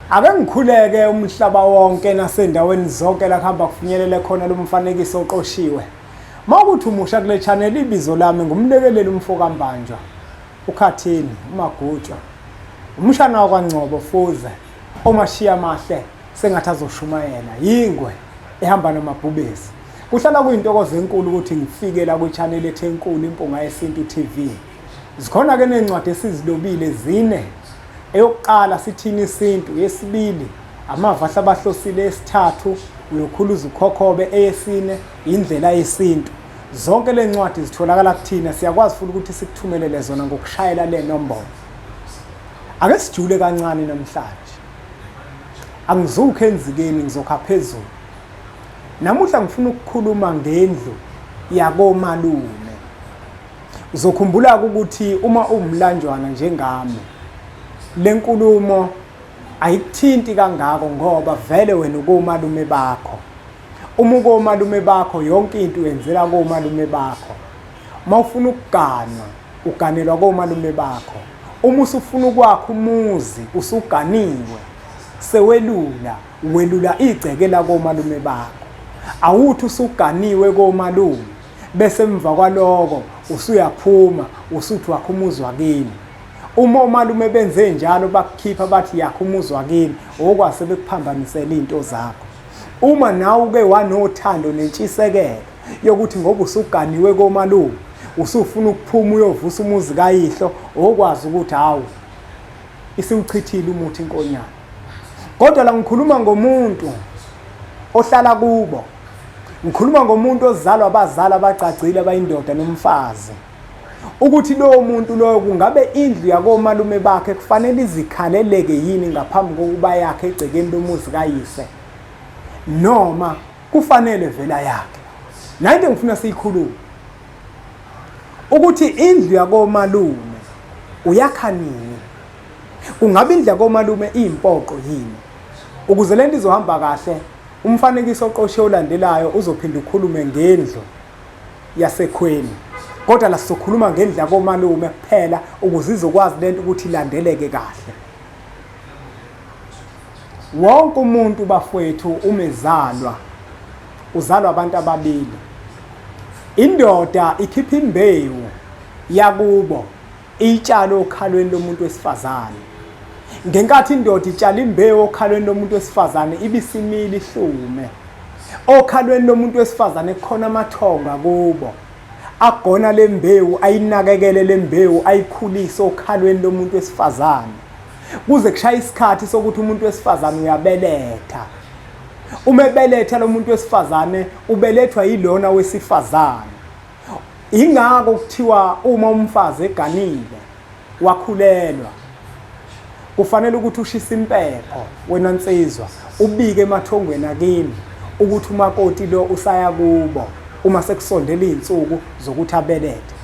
Ake ngikhuleke umhlaba wonke nasendaweni zonke la kuhamba kufinyelele khona lo mfanekiso oqoshiwe. Mawukuthi umusha kule channel, ibizo lami ngumlekeleli umfo kaMbanjwa, uKhathini, uMagutshwa. Umshana wakwaNgcobo Fuze, omashiya amahle sengathi azoshumayela, yingwe ehamba namabhubesi. Kuhlala kuyintokozo enkulu ukuthi ngifike la kwi-channel ethu enkulu Impunga Yesintu TV. Zikhona ke nezincwadi esizilobile zine. Eyokuqala sithini isintu, yesibili amava ahlabahlosile, esithathu uyokhuluza ukhokhobe, eyesine indlela yesintu. Zonke le ncwadi zitholakala kuthina, siyakwazi futhi ukuthi sikuthumelele zona ngokushayela le nombolo. Ake sijule kancane namhlanje. Angizukho enzikeni, ngizokha phezulu. Namuhla ngifuna ukukhuluma ngendlu yakomalume. Uzokhumbula ukuthi uma uwumlanjwana njengami, le nkulumo ayikuthinti kangako ngoba vele wena ukomalume bakho. Uma ukomalume bakho yonke into uyenzela komalume bakho. Uma ufuna ukuganwa, uganelwa komalume bakho. Uma usufuna ukwakha umuzi usuganiwe, sewelula, welula igceke lakomalume bakho. Awuthi usuganiwe komalume bese emva kwaloko usuyaphuma usuthi wakha umuzi wakini. Uma omalume benze njalo bakukhipha bathi yakha umuzi wakini, okwase bekuphambanisela izinto zakho. Uma nawe uke wanothando nentshisekelo yokuthi ngoba usuganiwe komalume usufuna ukuphuma uyovusa umuzi kayihlo, okwazi ukuthi hawu isiwuchithile umuthi inkonyane. Kodwa la ngikhuluma ngomuntu ohlala kubo, ngikhuluma ngomuntu ozalwa abazali abagcagcile abayindoda nomfazi, ukuthi lowo muntu loyo kungabe indlu yakomalume bakhe kufanele izikhaleleke yini ngaphambi kokuba yakhe egcekeni lomuzi kayise, noma kufanele vela yakhe. Nayo into engifuna siyikhulume ukuthi indlu yakomalume uyakha nini. Kungabe indlu yakomalume iyimpoqo yini? Ukuze lento izohamba kahle, umfanekiso oqoshiwe olandelayo uzophinda ukhulume ngendlu yasekhweni. Kodwa la sizokhuluma ngendlu yakomalume kuphela ukuze izokwazi lento ukuthi ilandeleke kahle. Wonke umuntu bafowethu uma ezalwa uzalwa abantu ababili. Indoda ikhipha imbewu yakubo iyitshale okhalweni lomuntu wesifazane. Ngenkathi indoda itshala imbewu okhalweni lomuntu wesifazane ibisimile ihlume. Okhalweni lomuntu wesifazane kukhona amathonga kubo. Agona le mbewu, ayinakekele le mbewu, ayikhulise okhalweni lomuntu wesifazane. Kuze kushaye isikhathi sokuthi umuntu wesifazane uyabeletha. Uma ebeletha lo muntu wesifazane ubelethwa yilona wesifazane. Ingakho kuthiwa uma umfazi eganile wakhulelwa kufanele ukuthi ushise impepho wena nsizwa ubike emathongweni akini ukuthi umakoti lo usaya kubo uma sekusondela izinsuku zokuthi abelethe.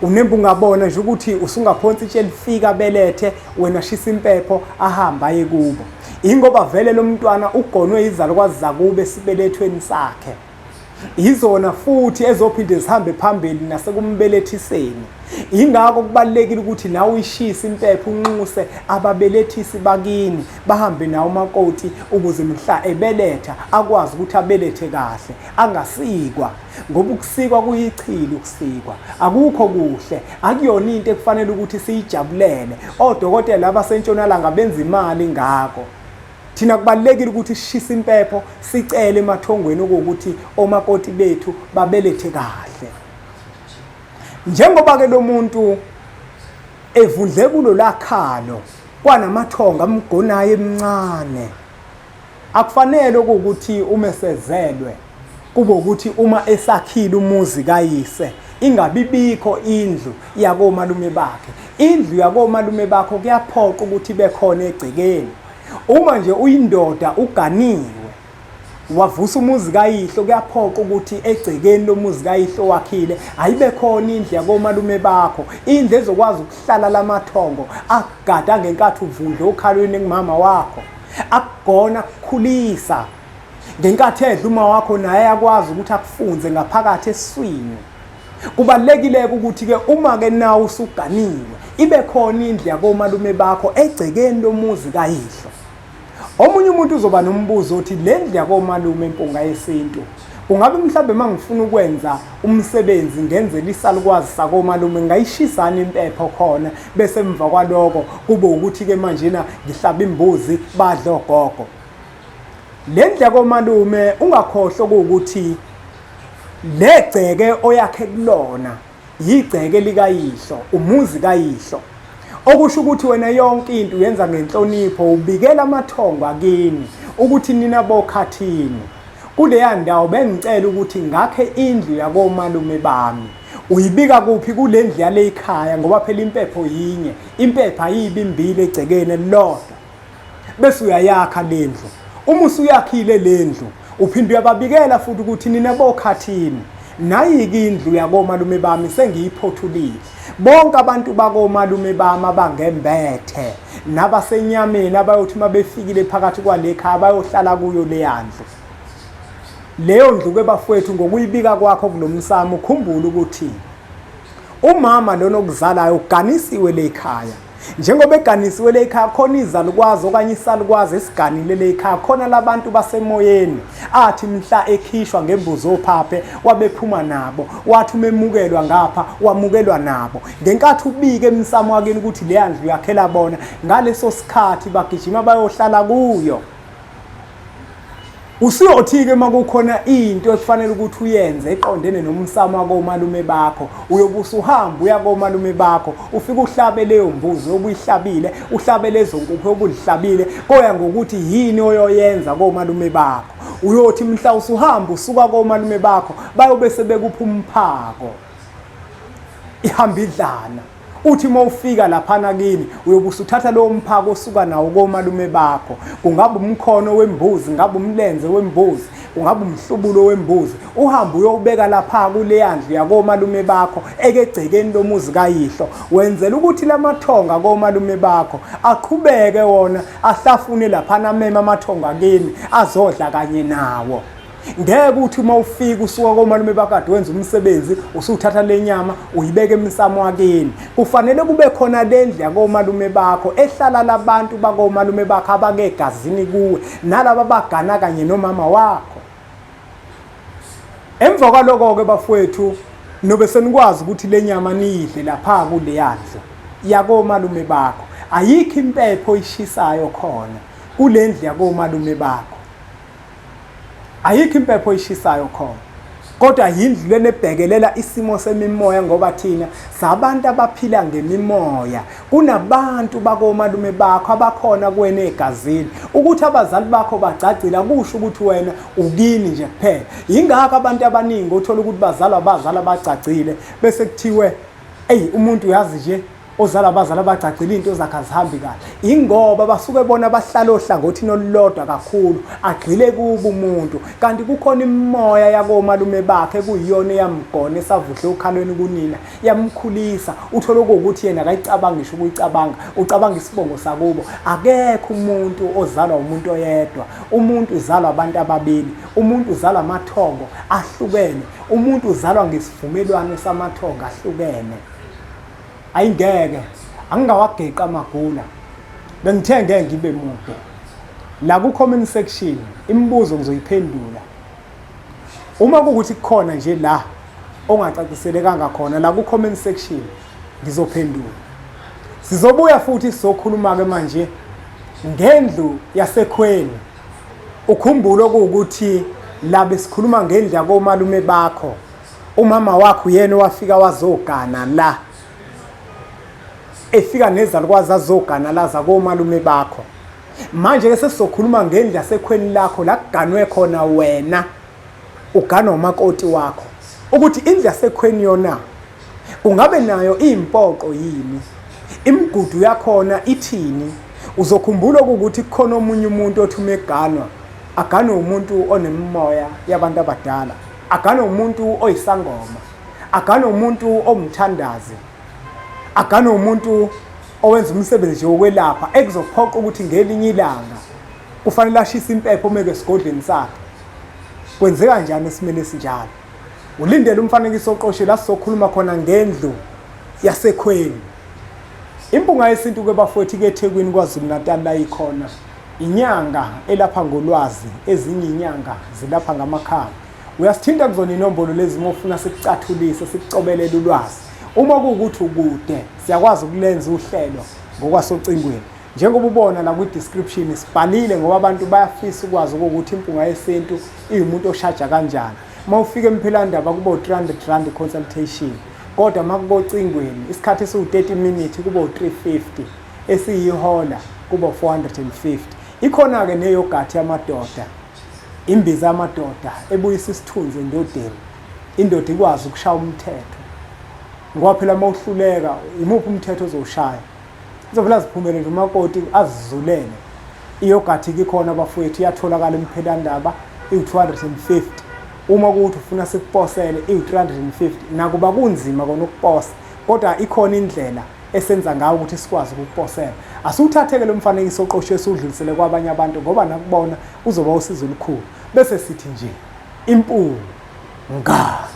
Unembe ungabona nje ukuthi usungaphonsa itshe lifika abelethe, wena shisa impepho ahambe aye kubo. Ingoba vele lo mntwana ugonwe izalukwazi zakubo esibelethweni sakhe. Yizona futhi ezophinde zihambe phambili nasekumbelethiseni. Yingakho kubalulekile ukuthi nawe uyishise impepho unxuse ababelethisi bakini bahambe nawe umakoti ukuze mhla ebeletha akwazi ukuthi abelethe kahle angasikwa, ngoba ukusikwa kuyichilo. Ukusikwa akukho kuhle, akuyona into ekufanele ukuthi siyijabulele. Odokotela abasentshonalanga benza imali ngako. Thina kubalulekile ukuthi sishise impepho sicele emathongweni ukuthi omakoti bethu babelethe kahle. Njengoba ke lo muntu evundle kulo lakhalo kwanamathonga amgonayo emncane, akufanele ukuthi uma esezelwe kube ukuthi uma esakhile umuzi kayise ingabi bikho indlu yakomalume bakhe. Indlu yakomalume bakho kuyaphoqa ukuthi ibe khona egcekeni. Uma nje uyindoda uganiwe wavusa umuzi kayihlo, kuyaphoqa ukuthi egcekeni lomuzi kayihlo wakhile ayibe khona indlu yakomalume bakho, indlu ezokwazi ukuhlala lamathongo akugada ngenkathi uvundle okhalweni kumama wakho, akugona akukhulisa ngenkathi edla uma wakho, naye akwazi ukuthi akufunze ngaphakathi esiswini. Kubalulekile ukuthi ke uma ke nawe usuganiwe ibe khona indlu yakomalume bakho egcekeni lomuzi kayihlo. Omunye umuntu uzoba nombuzo othi le ndlu yakomalume Mpunga Yesintu kungabe mhlawumbe uma ngifuna ukwenza umsebenzi ngenzela isalukwazi sakomalume ngayishisani impepho khona bese emva kwaloko kube ukuthi-ke manjena ngihlaba imbuzi badle ogogo. Le ndlu yakomalume ungakhohlwa kuwukuthi legceke oyakhe kulona yigceke likayihlo, umuzi kayihlo. Okusho ukuthi wena yonke into uyenza ngenhlonipho, ubikela amathongo akini ukuthi nina bokhathini. Kuleya ndawo bengicela ukuthi ngakhe indlu yakomalume bami. Uyibika kuphi kule ndlu yale ikhaya ngoba phela impepho yinye, impepho ayibi mbili egcekeni elilodwa. Bese uyayakha lendlu. Uma usuyakhile lendlu, uphinde uyababikela futhi ukuthi nina bokhathini nayike indlu yakomalume bami sengiyiphothulile. Bonke abantu bakomalume bami abangembethe nabasenyameni abayothi uma befikile phakathi kwale khaya bayohlala kuyo leya ndlu. Leyo ndlu ke bafowethu ngokuyibika kwakho kulo msamo ukhumbule ukuthi umama lona okuzalayo uganisiwe le khaya. Njengoba eganisiwe le ekhaya khona izalukwazi okanye isalukwazi esiganile le ekhaya khona labantu basemoyeni athi mhla ekhishwa ngembuzi ophaphe wabephuma nabo wathi umemukelwa ngapha wamukelwa nabo ngenkathi ubike emsamo wakini ukuthi leya ndlu yakhela bona ngaleso sikhathi bagijima bayohlala kuyo. Usuyothi-ke uma kukhona into ekufanele ukuthi uyenze eqondene nomsamo wakomalume bakho, uyobe usuhamba uya komalume bakho, ufike uhlabe leyo mbuzi obuyihlabile, uhlabe lezo nkukhu obuzihlabile, koya ngokuthi yini oyoyenza komalume bakho. Uyothi mhla usuhamba usuka komalume bakho, bayobe sebekupha umphako. Ihamba idlana. Uthi uma ufika laphana kini uyobe usuthatha lowo mphako osuka nawo komalume bakho, kungaba umkhono wembuzi, ngabe umlenze wembuzi, kungaba umhlubulo wembuzi, uhambe uyowubeka lapha kuleya ndlu yakomalume bakho ekegcekeni lomuzi kayihlo, wenzela ukuthi lamathonga komalume bakho aqhubeke wona ahlafune laphana ameme amathonga kini azodla kanye nawo. Ngeke uthi uma ufika usuka komalume bakade wenza umsebenzi usuthatha le nyama uyibeka emsamo wakini. Kufanele kube khona le ndlu yakomalume bakho ehlala labantu bakomalume bakho abakegazini kuwe nalaba abagana kanye nomama wakho. Emva kwaloko-ke bafowethu nobe senikwazi ukuthi le nyama niyidle lapha kuleya ndlu yakomalume bakho. Ayikho impepho oyishisayo khona kule ndlu yakomalume bakho. Ayikho impepho oyishisayo khona. Kodwa yindlu lena ebhekelela isimo semimoya ngoba thina sabantu abaphila ngemimoya. Kunabantu bakomalume bakho abakhona kuwena egazini. Ukuthi abazali bakho bagcagcile akusho ukuthi wena ukini nje kuphela. Yingakho abantu abaningi othola ukuthi bazalwa abazali abagcagcile bese kuthiwe eyi umuntu uyazi nje ozala abazali abagcagcile into zakhe azihambi kahle ingoba basuke bona bahlala ohlangothini olulodwa kakhulu agxile kubo umuntu kanti kukhona imimoya yakomalume bakhe kuyiyona eyamgona esavudle okhalweni kunina yamkhulisa uthole ukuthi yena akayicabangi ngisho ukuyicabanga ucabanga isibongo sakubo akekho umuntu ozalwa umuntu oyedwa umuntu uzalwa abantu ababili umuntu uzalwa amathongo ahlukene umuntu uzalwa ngesivumelwano samathongo ahlukene. Ayingeke angingawageqi amagula. Bengithe ngeke ngibe mude. La ku comment section imibuzo ngizoyiphendula. Uma kuwukuthi kukhona nje la ongacaciselekanga khona la ku comment section ngizophendula. Sizobuya futhi sizokhuluma ke manje ngendlu yasekhweni. Ukhumbule okuwukuthi la besikhuluma ngendlu yakomalume bakho. Umama wakho uyena owafika wazogana la. Efika nezalukwazi azogana la zakomalume bakho. Manje ke sesizokhuluma ngendlu yasekhweni lakho la kuganwe khona wena. Uganwa umakoti wakho. Ukuthi indlu yasekhweni yona kungabe nayo iyimpoqo yini? Imigudu yakhona ithini? Uzokhumbula ukuthi kukhona omunye umuntu othi uma eganwa aganwe umuntu onemimoya yabantu abadala. Aganwe umuntu oyisangoma, aganwe umuntu owumthandazi, aganwe umuntu owenza umsebenzi nje wokwelapha ekuzophoqa ukuthi ngelinye ilanga kufanele ashise impepho umeke esigodlweni sakhe. Kwenzeka njani esimeni esinjalo? Ulindele umfanekiso oqoshiwe la sizokhuluma khona ngendlu yasekhweni. Impunga yesintu ke bafowethu ke eThekwini KwaZulu Natal la ikhona. Inyanga elapha ngolwazi, ezinye inyanga zilapha ngamakhambi. Uyasithinta kuzona inombolo lezi uma ufuna sikucathulise, sikucobelele ulwazi. Uma kuwukuthi ukude, siyakwazi ukulenza uhlelo ngokwasocingweni. Njengoba ubona la kwi-description sibhalile ngoba abantu bayafisa ukwazi ukuthi impunga yesintu iwumuntu oshaja kanjani. Uma ufika emphelandaba kuba u-300 rand consultation, kodwa uma kukocingweni isikhathi esiwu-30 minutes kuba u-350, esiyihola kuba u-450. Ikhona-ke neyogathi yamadoda, imbiza yamadoda ebuyisa isithunzi endodeni, indoda ikwazi ukushaya umthetho, ngoba phela uma uhluleka imuphi umthetho ozowushaya? Uzovele aziphumele nje umakoti azizulele. Iyogathi-ke ikhona bafowethu, iyatholakala emphelandaba iwu-250. Uma kuwukuthi ufuna sikuposele iwu-350, nakuba kunzima kona ukuposa, kodwa ikhona indlela esenza ngayo ukuthi sikwazi ukukuposela. Asiwuthathe-ke lo mfanekiso oqoshiwe siwudlulisele kwabanye abantu ngoba nakubona uzoba usizo olukhulu. Bese sithi nje impunga.